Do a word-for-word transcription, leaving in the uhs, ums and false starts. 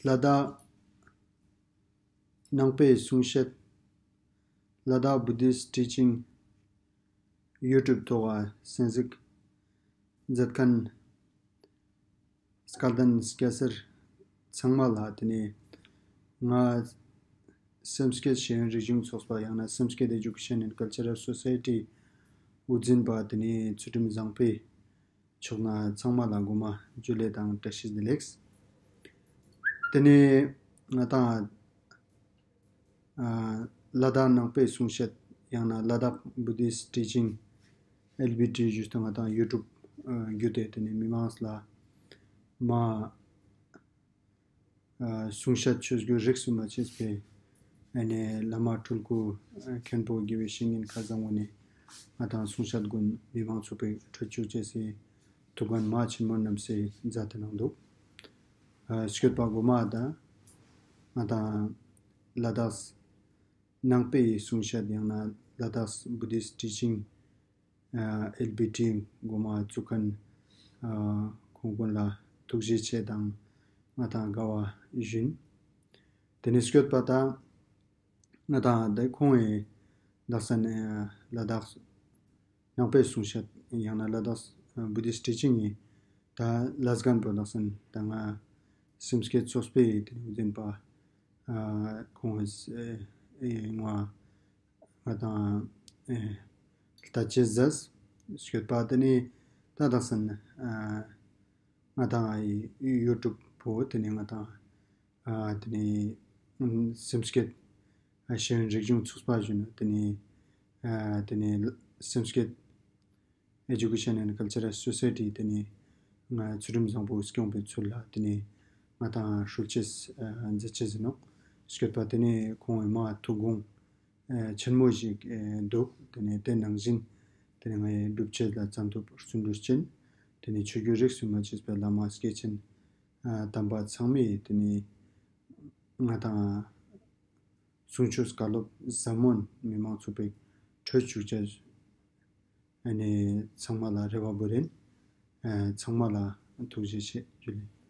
ལ་དྭགས་ནང་པའི་གསུང་བཤད། ལ་དྭགས་བུ་དིསྟ་ཊི་ཅིང་ཡུ་ཊུབ་ཐོག་ག་གསན་གཟིགས་མཛད་མཁན་སྐལ་ལྡན་སྐྱ་སེར་ཚང་མ་ལ། ཏེ་ནེ་ང་སེམས་བསྐྱེད་ཤེས་ཡོན་རིག་གཞུང་ཚོགས་པ་ཡང་ན་སེམས་བསྐྱེད་ཨེ་ཇུ་ཀེ་ཤན་ཨེན་ཌ་ཀལ་ཅ་རལ་སོ་སའི་ཊི་དབུ་འཛིན་པ་ཏེ་ནེ་ཚུལ་ཁྲིམས་བཟང་པོའི་ཕྱོགས་ནེ་ཚང་མ་ལ་གོ་མ་ཇུ་ལེ་དང་བཀྲ་ཤིས་བདེ་ལེགས། ཏེ་ནེ་ང་དང་ཨ་ལ་དྭགས་ནང་པའི་གསུང་བཤད་ཡང་ན་ལ་དྭགས་བུ་དིསྟ་ཊི་ཅིང་ཨེལ་བི་ཊི་ཞུས་ཏེ་ང་དང་ཡུ་ཊུབ་ཨ་བརྒྱུད་དེ་ཏེ་ནེ་མི་མང་ལ་མ་ཨ་གསུང་བཤད་ཆོས་བརྒྱུད་རིས་སུ་མ་ཆད་པའི་ཨ་ནེ་བླ་མ་སྤྲུལ་སྐུ་ཨ་མཁན་པོ་དགེ་བའི་བཤེས་གཉེན་སྐལ་བཟང་བོ་ནེ་ང་དང་གསུང་བཤད་གུན་མི་མང་ཚོགས་པའི་ཁྲོད་ཅུག་ཅེས་སི་ཐུགས་འགན་མ་ཆེན་མོ་བསྣམས་སེ་མཛད་དེ་གནང་འདུག། ཨ་སྐྱོད་པ་གོ་མ་དང་ང་དང་ལ་དྭགས་ནང་པའི་གསུང་བཤད་ཡང་ན་ལ་དྭགས་བུ་དིསྟ་ཊི་ཅིང་ཨ་ཨེལ་བི་ཊི་གོ་མ་བཙུགས་མཁན་ཨ་ཁོང་གུན་ལ་ཐུགས་རྗེ་ཆེ་དང་ང་དང་དགའ་བ་ཞུ་ཨིན། ཏེ་ནེ་སྐྱོད་པ་དང་ང་དང་ཏེ་ཁོང་ངི་དག་ས་ནེ་ལ་དྭགས་ནང་པའི་གསུང་བཤད་ཡང་ན་ལ་དྭགས་བུ་དིསྟ་ཊི་ཅིང་ངི་ད་ལས་འགན་པོ་དག་ས་ནེ་ད་ང་སེམས་བསྐྱེད་ཚོགས་པའི་ཏེ་ནེ་འཛིན་པ་ཨ་ཁོང་ངི་ཨེ་ཨེ་ང་ང་དང་ཨེ་ལྟ་ཅེས་ཟེར་སྐྱོད་པ། ཏེ་ནེ་ད་དག་ས་ནེ་ཨ་ང་དང་ཨེ་ཡུ་ཊུབ་པོ་ཏེ་ནེ་ང་དང་ཨ་ཏེ་ནེ་ཨ་སེམས་བསྐྱེད་ཨ་ཤེས་ཡོན་རིག་གཞུང་ཚོགས་པ་ཞུ་ན་ཏེ་ནེ་ཨ་ཏེ་ནེ་སེམས་བསྐྱེད་ཨེ་ཇུ་ཀེ་ཤན་ཨེན་ཌ་ཀལ་ཅ་རལ་སོ་སའི་ཊི་ཏེ་ནེ་ང་ཚུལ་ཁྲིམས་བཟང་པོ་སྐྱོང་བའི་ཚུལ་ལ་ཏེ་ནེ་ང་དང་ཧྲུལ་ཅེས་ཨ་མཛད་ཅེས་ཨིན་ནོག། སྐྱོད་པ་ཏེ་ནེ་ཁོང་ངི་མ་ཐུགས་དགོངས་ཨ་ཆེན་མོ་ཞིག་ཨ་འདུག། ཏེ་ནེ་ཏེ་ནང་བཞིན་ཏེ་ནེ་ངའི་སྒྲུབ་ཅེས་ལ་བརྩོན་འགྲུས་བརྩོན་འགྲུས་ཅན། ཏེ་ནེ་ཆོས་བརྒྱུད་རིས་སུ་མ་ཆད་པའི་བླ་མ་སྐྱེས་ཆེན་ཨ་དམ་པ་ཚང་མས་ཏེ་ནེ་ང་དང་གསུང་ཆོས་བཀའ་སློབ་ཟབ་མོ་མི་མང་ཚོགས་པའི་ཁྲོད་ཅུག་ཅེས་ཨ་ནེ་ཚང་མ་ལ་རེ་བ་འབུལ་ཨིན། ཨ་ཚང་མ་ལ་ཐུགས་རྗེ་ཆེ་ཞུ་ལེ།